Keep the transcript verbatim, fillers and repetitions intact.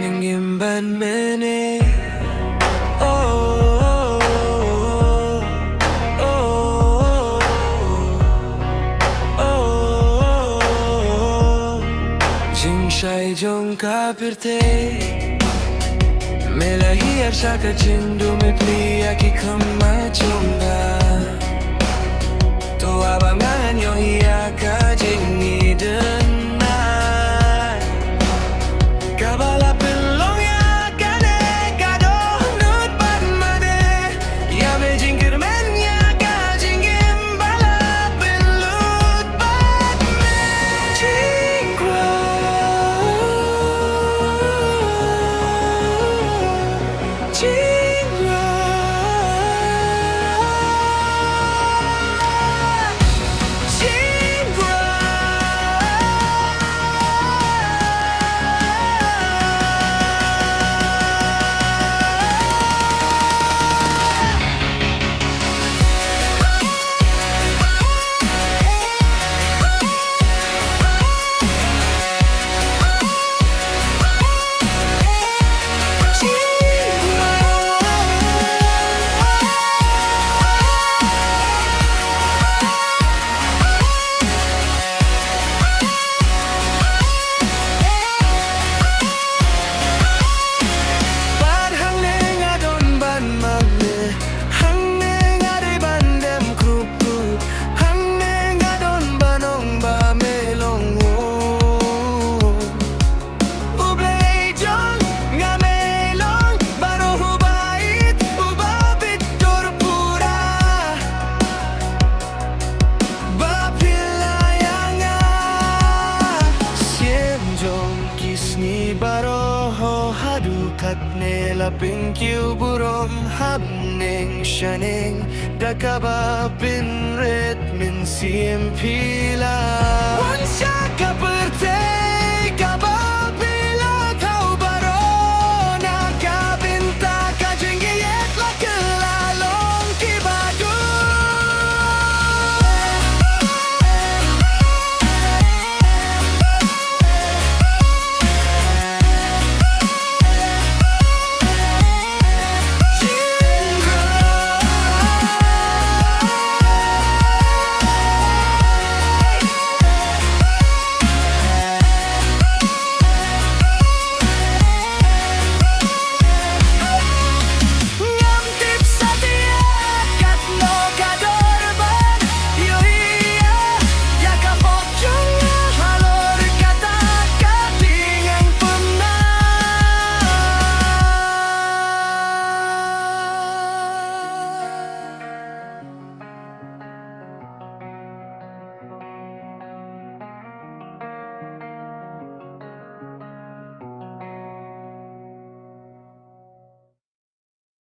Ngim ban mene. Oh, oh, oh, oh. Jingshai jong ka pyrthei. Me la hiar sha ka jingdum, me plie ïa ki khmat jong nga. To aba ngan ïoh ïa ka jingïadon. Kaba la pynlong ïa kane ka dohnud bad mane. Ïa me jingkyrmen ïa ka jingim ba la pynlut bad me. Jingkyrmen. Bad hangne nga don ban mane, hangne nga dei ban dem krup krup, hangne nga don ban ong ba me long. Oh. U Blei jong nga, me long baroh uba ïeit, uba bit dur pura. Ba phi la ïa nga. Sien jong ki sngi baroh haduh katne la pynkiew burom ha bneng shaneng. Da kaba pynrit mynsiem phi la wan sha ka pyrthei.